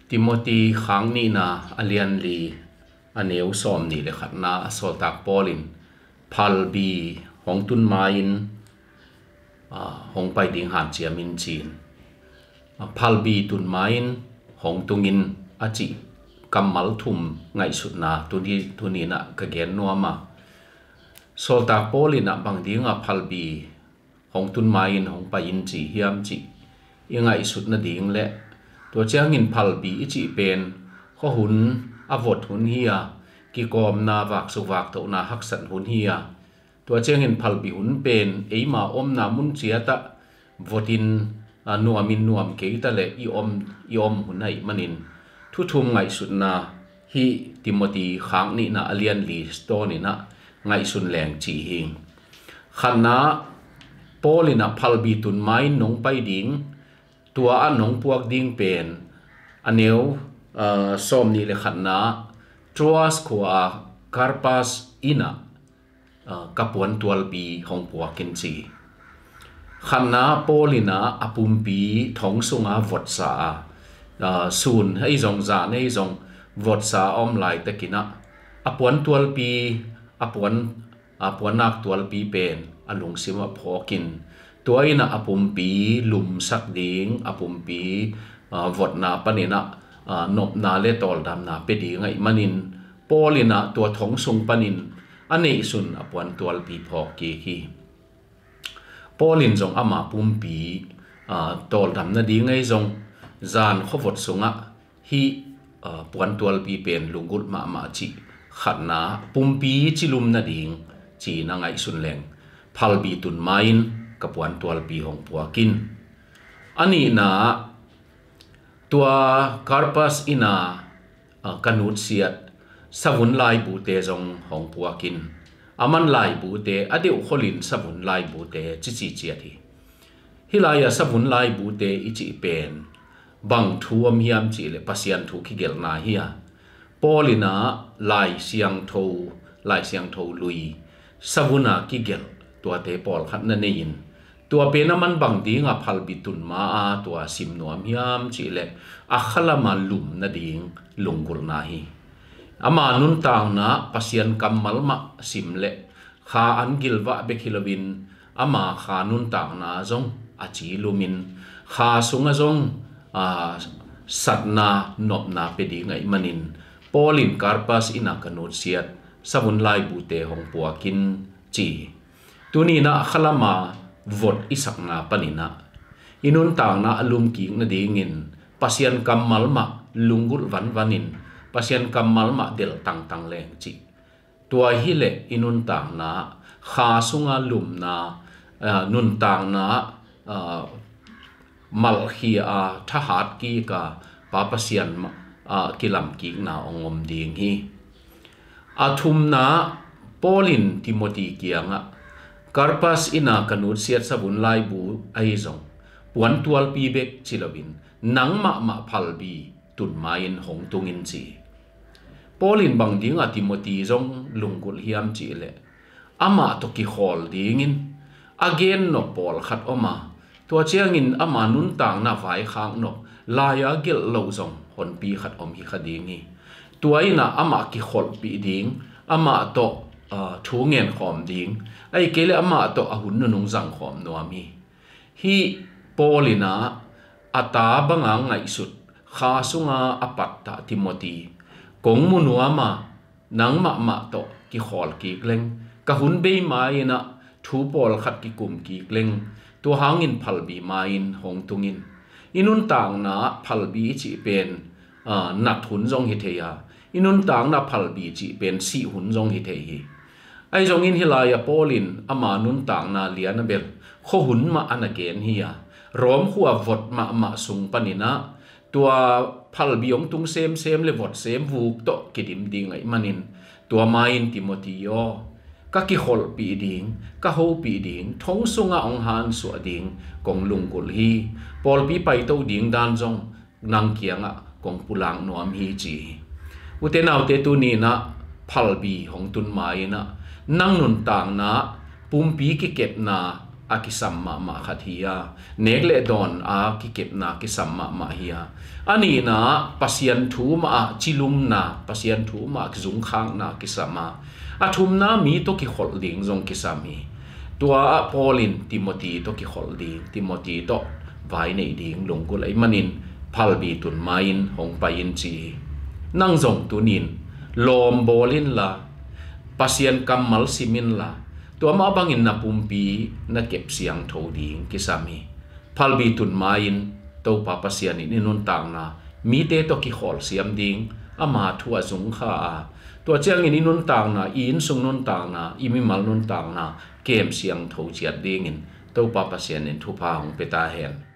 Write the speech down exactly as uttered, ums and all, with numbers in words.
Timoti khang nihna a lian li, a neu sawm nih le khatna ah Sawltak Paul in phalbi hong tun ma-in, aa, hong pai ding hanciam in ci-in, aa, phalbi tun ma-in hong tung in a cih kammal thum ngaihsutna tuni, tuni-in ah ka gen nuam a. Sawltak Paul in ah bang ding a phalbi hong tun ma-in hong pai in ci hiam cih i ngaihsut nading le tua ciangin phalbi i cih pen khuahun a vot hun hi a, kikawmna, vaksuk vaktohna haksat hun hi a, tua ciangin phalbi hun pen eima omna mun ciat ah votin, a, nuamin nuam kei ta le i om, i om hun ahih manin thu thum ngaihsutna hih Timoti khang nihna a lian li tawnin ah ngaihsun leng ci hi. Khatna, Paul in ah phalbi tun ma-in nong pai ding, tua ah nong puak ding pen a neu, aa, sawm nih le khatna, Troas khua ah Karpas inn ah, aa, ka puantualpi hong puak in ci. Khatna, Paul in ah a pumpi thong sunga votsa a, aa, sun ahi zong zan ahi zong votsa a om laitakin ah a puantualpi, a puan, a puannak tualpi pen a lungsim ah phawkin, tua in ah a pumpi lumsak ding, a pumpi, aa, votna panin ah, aa, nopna le tawldamna pia ding ahih manin Paul in ah tua thong sung panin a neihsun a puantualpi phawk kik hi. Paul in zong ama pumpi, aa, tawldam nading ahi zong zan khuavot sungah hih, aa, puantualpi pen lunggulh mahmah cih khatna, pumpi cilum nading ci-in a ngaihsun leng phalbi tun ma-in ka puantualpi hong puak in. A nihna, tua Karpas inn ah, aa, ka nutsiat savun laibute zong hong puak in. A man laibute, a deuh kholin savun laibute cici ciat hi. Hih lai-ah savun laibute i cih pen bang thu om hiam cih leh Pasian thu kigelhna hi a, Paul in ah Lai Siangtho, Lai Siangtho lui savun a kigelh tuate pawlkhat na nei in, tua pen a man bang ding a phalbi tun ma-a tua sim nuam hiam cih leh a khalam a lum nading lunggulhna hi. Ama nuntakna Pasian kammal mah sim leh kha an gilvah bek hi loin ama kha nuntakna zong a ci lumin kha sungah zong, aa, satna nopna pia ding ahih manin Paul in Karpas inn ah ka nutsiat savun laibute hong puak in ci. Tuni-in ah khalam a vot i sakna panin ah i nuntakna a lum kik nadingin Pasian kammal mah lunggulh vanvan in Pasian kammal mah delh tangtang leng ci. Tua hi leh i nuntakna, kha sunga lumna, aa, nuntakna, aa, malhkhia a, thahat kik a, Pa Pasian mah, aa, kilam kikna hong om ding hi. A thumna, Paul in Timoti kiangah Karpas inn ah ka nutsiat savun laibu ahi zong puantualpi bek ci loin nang mahmah phalbi tun ma-in hong tung in ci. Paul in bang ding a Timoti zong lunggulh hiam cih leh amah tawh kikhawl dingin a gen nop pawlkhat om a, tua ciangin ama nuntakna vaikhak nop lai-a gelh lo zong honpi khat om hi kha ding hi. Tua in ah amah kikholhpih ding, amah tawh, aa, thu ngen khawm ding, ahih kei leh amah tawh a hun nunung zang khawm nuam hi. Hih Paul in ah a ta banga ngaihsut kha sunga a pattah Timoti kong mu nuam a, nang mahmah tawh kikhawl kik leng, ka hun bei ma-in ah thu pawlkhat kikum kik leng, tua hangin phalbi ma-in hong tung in. I nuntakna ah phalbi i cih pen, aa, nat hun zong hi thei a, i nuntakna ah phalbi cih pen sih hun zong hi thei hi. Ahi zongin hih lai-ah Paul in ama nuntakna lian a bel khuahun mah a na gen hi a, Rom khua vot mahmah sung panin ah tua phalbi hong tung semsem le vot sem vuk tawh kidim ding ahih manin, tua ma-in Timoti aw, ka kikholhpih ding, ka hopih ding, thong sungah hong hansuah ding kong lunggulh hi. Pawlpi paito ding dan zong nang kiangah kong pulak nuam hi ci hi. Ute naute, tuni-in ah phalbi hong tun ma-in ah nang nuntakna ah pumpi kikepna a kisam mahmah khat hi a, nek le dawn a kikepna kisam mahmah hi a, a nihna ah Pasian thu mah ah cilumna, Pasian thu mah ah kizungkhakna kisam a, a thumna mi tawh kikholh ding zong kisam hi. Tua ah Paul in Timothy tawh kikholh ding, Timothy tawh vai nei ding lunggulh ahih manin phalbi tun ma-in hong pai in ci hi. Nang zong tunin lawm bawl inla, Pasian kammal sim inla, tua mah bangin na pumpi na kep siangtho ding kisam hi. Phalbi tun ma-in Topa Pasian in i nuntakna mite tawh kikholh siam ding ama thu a zungkha a, tua ciangin i nuntakna, i innsung nuntakna, i mimal nuntakna kem siangtho ciat dingin Topa Pasian in thupha hong pia ta hen.